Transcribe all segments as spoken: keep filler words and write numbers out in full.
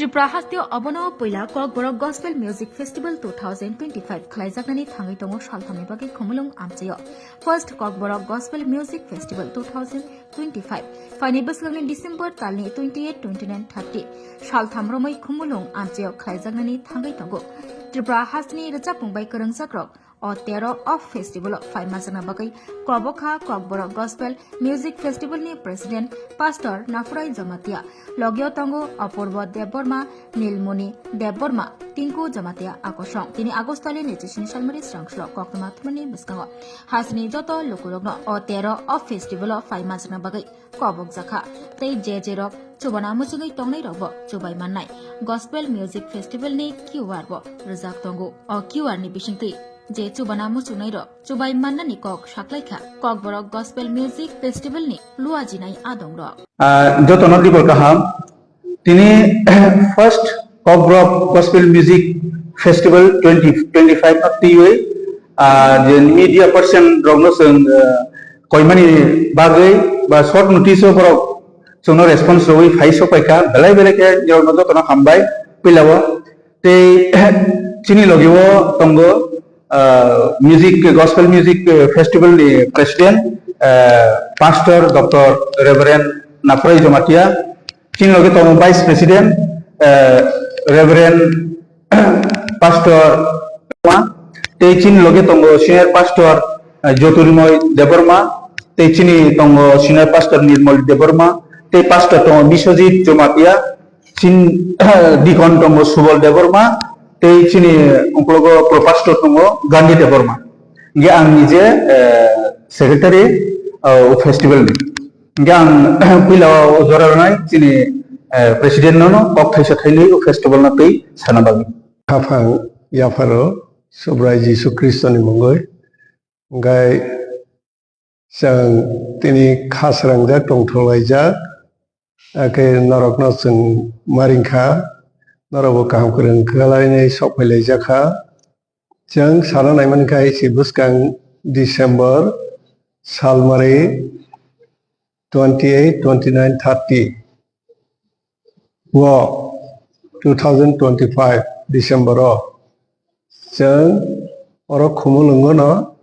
Tripura hasteo obono puila Kokborok Gospel Music Festival two thousand twenty-five khlaijaknani thangwi tongo salthamni bagwi Khumulwng amchaio. First Kokborok Gospel Music Festival two thousand twenty-five phaini bwswkni December talni twenty-eight, twenty-nine, thirty saltham romwi Khumulwng amchaio khlaijaknani thangwi tongo. Tripura hasteni rwchapmung bai kwrwngjakrok o tero o festival o phai majwkna bagwi kobokha Kokborok Gospel Music Festival ni President Pastor Nafurai Jamatia, logio tongo Apurbo Debbarma, Nilmoni Debbarma, Tinku Jamatia Akosong. Tini August talni naichi sini salmari srangsulo koktwma thumani bwskango hasini joto lukurokno o tero o festival o phai majwkna bagwi kobokjakha. Tei je je rok chubana muchungwi tongnai rokbo chubai mannai. Gospel Music Festival ni Q R bo rwjak tongo. O Q R ni bisingtwi je chubana muchungnai rok chubai mannani kok saklaikha Kokborok Gospel Music Festival ni luajinai adong rok. Ah, jotono dibor kaham. Tini first Kokborok Gospel Music Festival twenty twenty-five no twiwi, ah, je media person rokno chwng, ah, koimani bagwi ba short notice o borok chwngno response rwwi phai sok paikha, belai belai khe norokno jotono hambai puilao. Tei chini logi o tongo, ah, music, gospel music, eh, festival ni president, eh, Pastor Doctor Reverend Nafurai Jamatia. Chini logi tongo vice president, eh, Reverend Pastor Debbarma. Tei chini logi tongo senior pastor, eh, Jyotirmoy Debbarma. Tei chini tongo senior pastor Nirmal Debbarma. Tei pastor tongo Biswajit Jamatia. Chin, deacon tongo Subal Debbarma, tei chini uklogo pro pastor tongo Gandhi Debbarma. Hingke ang nije, eh, secretary, eh, o festival ni. Hingke ang puila o jora rwnai chini, eh, president nono kok thaisa thainwi o festival no twi sana bagwi. Haphang yapharo Subrai Jisu Khristo ni mungwi. Hingke Chwng tini kha srangjak tongthok laijak, hakhe norokno chwng ma ringkha, norokbo kaham kwrwng khlainai sok phai laijak kha. Chwng sana naimankha, isi bwskang December salmari twenty-eight, twenty-nine, thirty o two thousand twenty-five December o chwng oro Khumulwngo no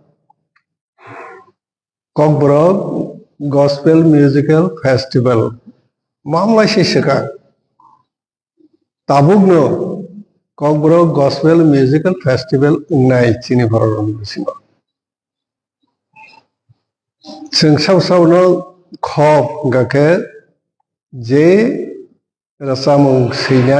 Kokborok Gospel Musical Festival. Mamlai se swkang. Tabukno Kokborok Gospel Musical Festival wngnai chini bororokni bisingo. Chwng sabo sabono khok hwnkha khe je rwchapmung swina